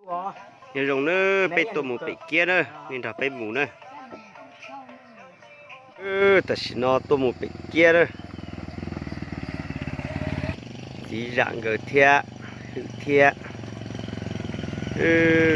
Nyob zoo na, peb tuaj mus pem Kiab na, nej nrog peb mus na. Tam sim no tuaj mus pem Kiab na. Txiv zam nkawd thiab, hwm thiab.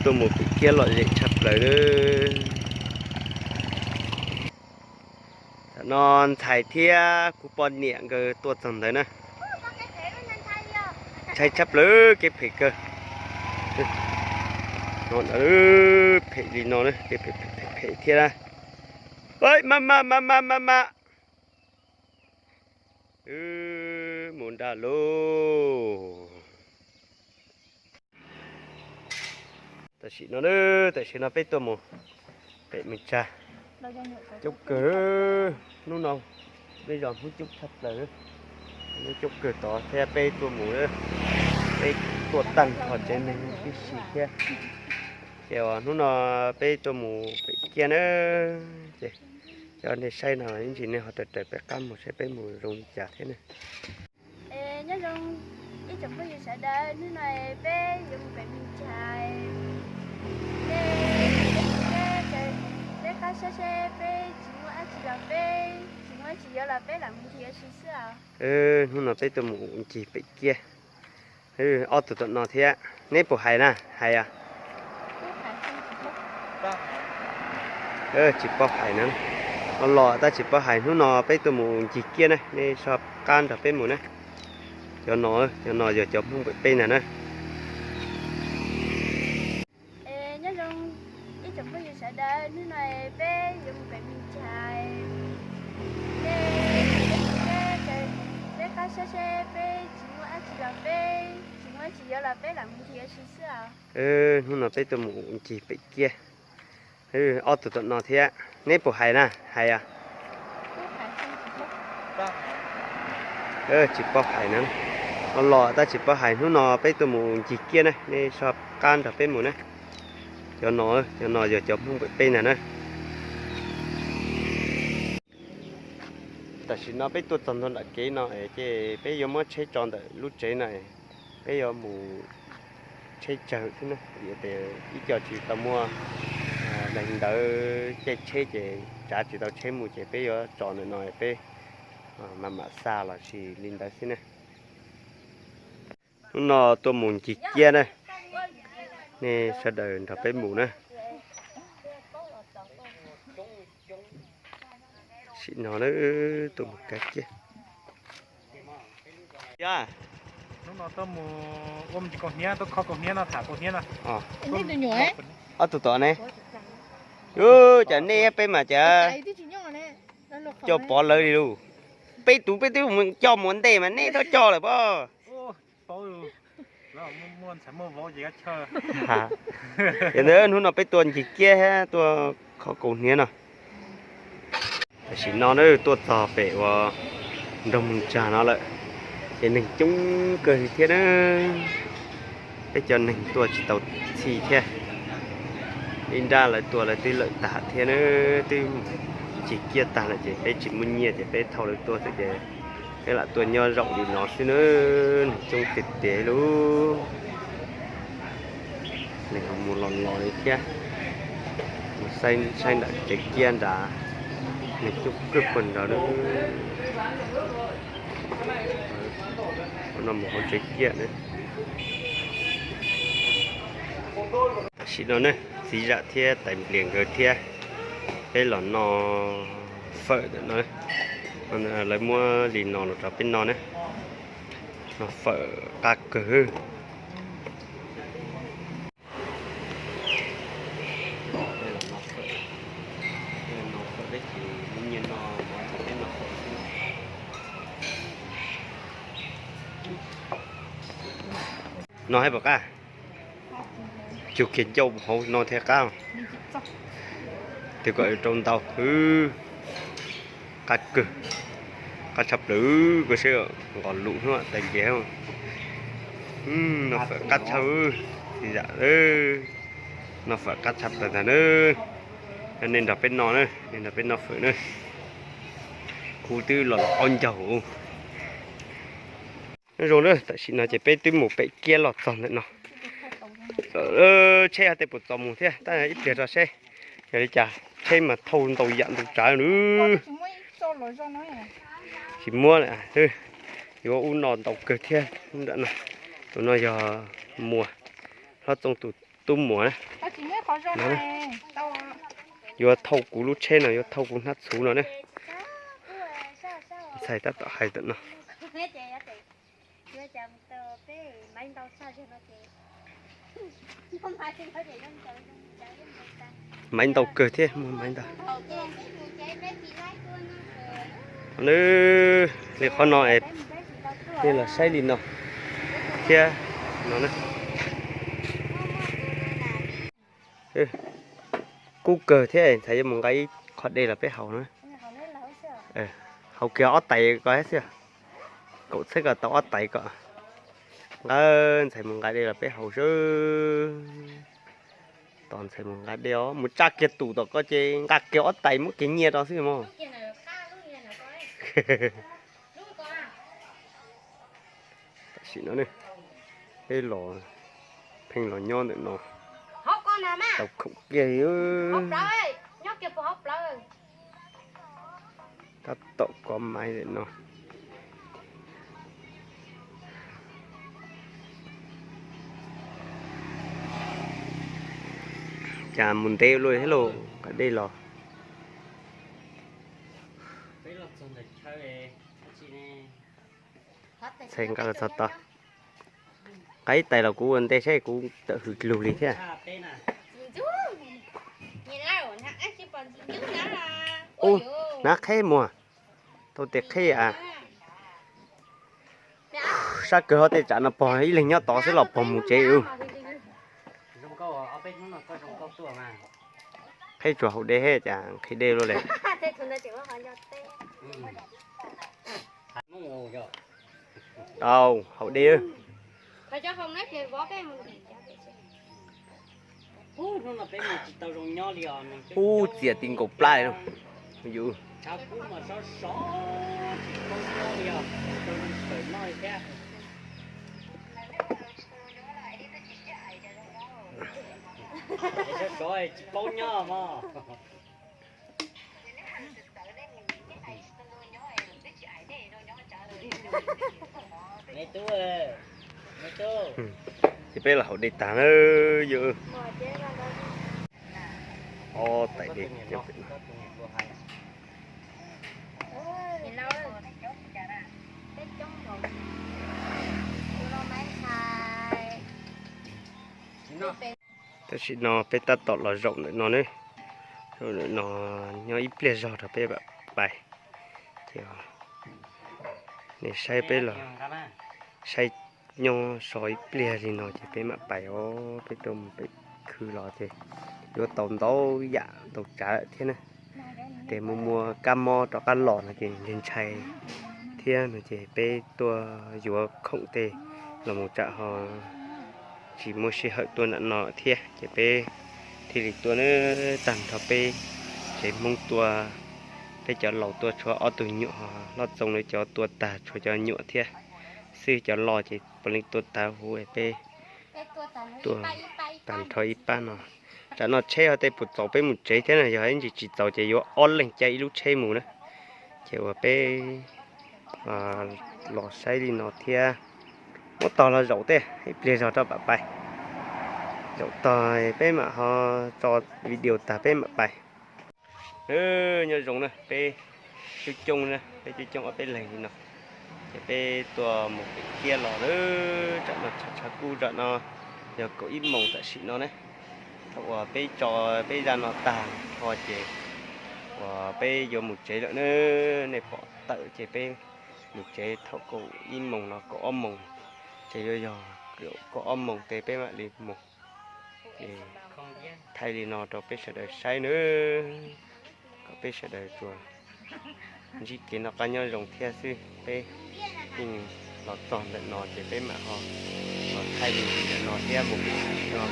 Tuaj mus pem Kiab lom zem tshaj plaws na. Tam no ntxhais thiab kuv poj niam nkawd tuaj txog ntawd na. Ntshai tshaj plaws, kev phem kawg. No ntawd phem li no na, kev phem phem phem thiab na. Maj mam maj mam maj mam. Mus nrag lauj. Tam sim no, tam sim no peb tuaj mus pem Mws Tsag coob kawg. Hnub no peb zos Hmoob coob tshaj plaws, coob kawg tod thiab peb tuaj mus, peb tuaj tag nrho tsev neeg tib si thiab. Ces hnub no peb tuaj mus pem Kiab na, ces cov nej saib no ib ntsis nej ho raws raws peb qab mus saib peb mus zoo li cas thiab na. Nyob zoo ib tsoom phooj ywg sawv daws, hnub no peb yuav mus pem Mws Tsag, nej peb qab saib seb peb tsis muaj dab tsi los peb tsis muaj dab tsi yuav los peb lam mus ncig ua si xwb os. Hnub no peb tuaj mus ncig pem Kiab. Ob tug tom no thiab, neb puas hais na, hais os? Tsis paub hais na, los los tab tsis paub hais. Hnub no peb tuaj mus ncig Kiab na, nej soj qab nrog peb mus na. Cov no, cov no yog cov Hmoob pem peb ntag na. Nyob zoo ib tsoom phooj ywg sawv daws, hnub no peb yuav mus pem Mws Tsag, nej peb qab saib seb peb tsis muaj dab tsi los peb tsis muaj dab tsi yuav los peb lam mus ncig ua si xwb os. Hnub no peb tuaj mus ncig pem Kiab. Ob tug tom no thiab, neb puas hais na, hais os? Tsis paub hais na, los los tab tsis paub hais. Hnub no peb tuaj mus ncig Kiab na, nej soj qab nrog peb mus na. Cov no, cov no yog cov Hmoob pem peb ntag na. Tam sim no peb tuaj txog ntua nram kev no ces peb yuav muab tsheb tso ntawm lub tsev no, peb yuav mus tsheb tsawg xwb na, vim tias ib co tsis tau muaj daim ntawv caij tsheb ces tsav tsis tau tsheb mus ces peb yuav tso ntawm no peb mam mam xa los sis li ntawd xwb na. Hnub no tuaj mus ncig Kiab na, nej sawv daws nrog peb mus na. Sim no tuaj mus kab Kiab. Hnub no tuaj mus ua me ntsis kaus hniab, tuaj kho kaus hniab no, tham kaus hniab no. Ob tug tom ne, cas nej peb mas cas coj pov lawv li lauj. Peb tus peb twb mus coj mus ntej mas nej twb coj lawm pob. Yog ntawd hnub no peb tuaj ncig Kiab thiab tuaj kho kaus hniab no. Tam sim no tuaj txog pem uas nroog Moos Tsag no lawm, ces neeg coob kawg li thiab na. Peb cov neeg tuaj tsis tau txhij thiab. Ib nrab lawv tuaj lawv twb lawm tag thiab na, twb ncig Kiab tag lawm ces peb tsis muaj nyiaj ces peb thauj lawv tuaj xwb ces peb lam tuaj nyob zaum li no xwb na. Neeg coob tiag tiag li. Neeg ho mus los los li thiab. Mus saib nram tsev Kiab nrad, neeg coob kawg puag nrad na. No mus hauv tsev Kiab na. Tam sim no ne, txiv zam thiab tais nplias nkawd thiab peb los noj fawm ntawm no. Lawv muab li no los rau peb noj na. Noj fawm qab kawg. No hais pom qab, cug kiag ncauj hauv no thiaj qab. Tus kom rau ntau, qab kawg, qab tshaj plaws, koj saib nqos lus hnub tais nkias. No fawm qab tshaj, txiv zam, no fawm qab tshaj plaws ntag na. Nej nrog peb noj na, nej nrog peb noj fawm na. Kuv twb los los qaub ncaug. Nyob zoo na, tam sim no ces peb twb mus pem Kiab los txog ntawm no. Tsheb tej puas txaus mus thiab, tab ib pliag rau seb yog li cas, tsheb mas thauj ntau yam ntau tsav nws. Tsis muab, yuav ub no ntau kawg thiab. Tus no yog Muas, Hlob Txooj tus tub muam na. Yuav thauj kuv lub tsheb no, yuav thauj kuv hnab txhuv no ne. Ntxhais tab tom hais tam no. Maiv ntau kawg thiab, muaj maiv ntau. Nws li qhov no es nej los saib li no thiab no. Kub kawg thiab, ntxhais yuav mus nqa ib qho dej los peb haus na. Haus kiag ob tais ko xwb, kaum txhiab ko tau ob tais ko. Nqa, ntxhais mus nqa dej los peb haus xwb. Tos ntxhais mus nqa dej os, mus tsa kiag tus tom ko ces nqa kiag ob tais muab kiag nyiaj rau xwb mog. Tam sim no peb los, pheej los nyob ntawm no tau khoom kiag. Tab tom kov maiv ntawm no. Cas mus ntev luaj thiab lauj, nqa dej los. Ntxhais nqa txog tod. Nqa ib tais los kuv ua ntej saib kuv tawm hws lug li thiab. Ub, hnav qheb muag, tau tes qheb a. Sab kawg ho tej tsam no pog ib leeg nyob tod xwb los pog mus tsev. Qheb tsuas haus dej thiab cas nqhis dej luaj li. Tau haus dej. Ub, txias ti nkaus plab li yus. Ces peb los haus dej tag na yus. Ob tais dej. Tam sim no peb tab tom los zaum ntawm no ne. Zaum ntawm no nyob ib pliag zog rau peb mam pais. Ces nej saib peb los saib nyob so ib pliag li no ces peb mam pais os. Peb tuaj mus pem khw los ces yuav tau ntau yam ntau tsav lawm thiab na. Ces muaj muaj kab mob rov qab los no ces ntshai ntshai thiab no ces peb tuaj yuav khoom tej los mus tsam ho tsis muaj sij hawm tuaj ntawm no thiab ces peb thiaj li tuaj na. Tag nrho peb tsev Hmoob tuaj, peb cov laus tuaj tshuav ob tug nyuam, Hlob Txooj lawv cov tuaj tag tshuav cov nyuam thiab xwb, cov loj ces puav leej tuaj tag huv. Peb tuaj tag nrho ib pab no. Tsam no tsheb ho tej puas txaus peb mus tsev thiab na, yog ib ntsis tsis txaus ces yuav ob leeg caij ib lub tsheb mus na. Ces uas peb los saib li no thiab, muab tog los zaum tej ib pliag zog rau pam pais. Zaum tog peb mam ho tso video tag peb mam pais. Nyob zoo na, peb coob coob na, peb coob coob ob peb leeg li no. Ces peb tuaj mus pem kiab los na, tsam no tshav tshav kub, tsam no yog kaum ib moos tam sim no ne. Thaum uas peb tso peb zaj no tag nrho ces uas peb yuav mus tsev lawm na. Nej pom tawm ces peb mus tsev thaum kaum ib moos los kaum ob moos, ces yuav yog kaum ob moos ces peb mam li mus. Ces thaij li no rau peb sawv daws saib nawb, kom peb sawv daws tsuas ntsib kev noj qab nyob zoo thiab xwb. Peb yeej los txog ntawm no ces peb mam ho los thaij li ntawm no thiab mus.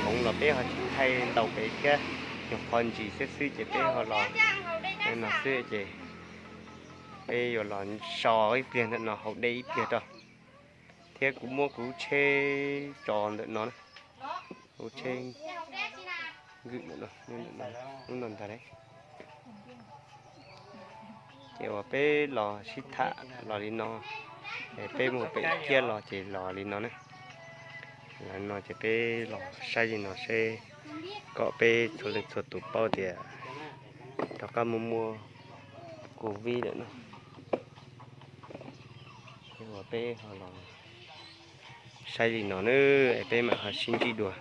Moov los peb ho tsis thaij ntau pem thiab, nyuag qho ntsis xwb xwb ces peb ho los no xwb ces peb yuav los so ib pliag ntawm no haus dej ib pliag rau, thiab kuv muab kuv tsheb tso ntawm no na. Lub tsheb nkwm lub no ntag. Ces uas peb los sib tham los li no, es peb mus pem kiab los ces los li no ne. Los no ces peb los saib li no seb, kom peb txhua leej txhua tus paub tias rov qab muaj muaj covid lawm no. Ces uas peb ho los saib li no na, es peb mam ho sib ntsib dua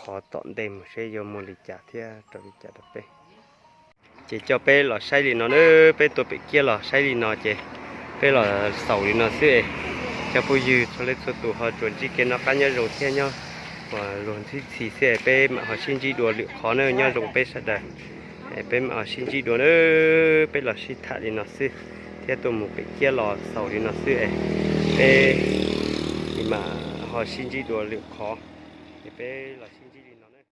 qhov tom ntej mus seb yuav muaj li cas thiab rau li cas rau peb. Ces coj peb los saib li no na, peb tuaj pem kiab los saib li no ces peb los xaus li no xwb es cov phooj ywg txhua leej txhua tus ho tsuas ntsib kev noj qab nyob zoo thiab nyob uas luag ntxhi txhi xwb es peb mam ho sib ntsib dua lwm qhov na. Nyob zoo peb sawv daws, es peb mam ho sib ntsib dua na. Peb los sib tham li no xwb thiab tuaj mus pem kiab los xaus li no xwb es peb mam ho sib ntsib dua lwm qhov, es peb los sib ntsib li no.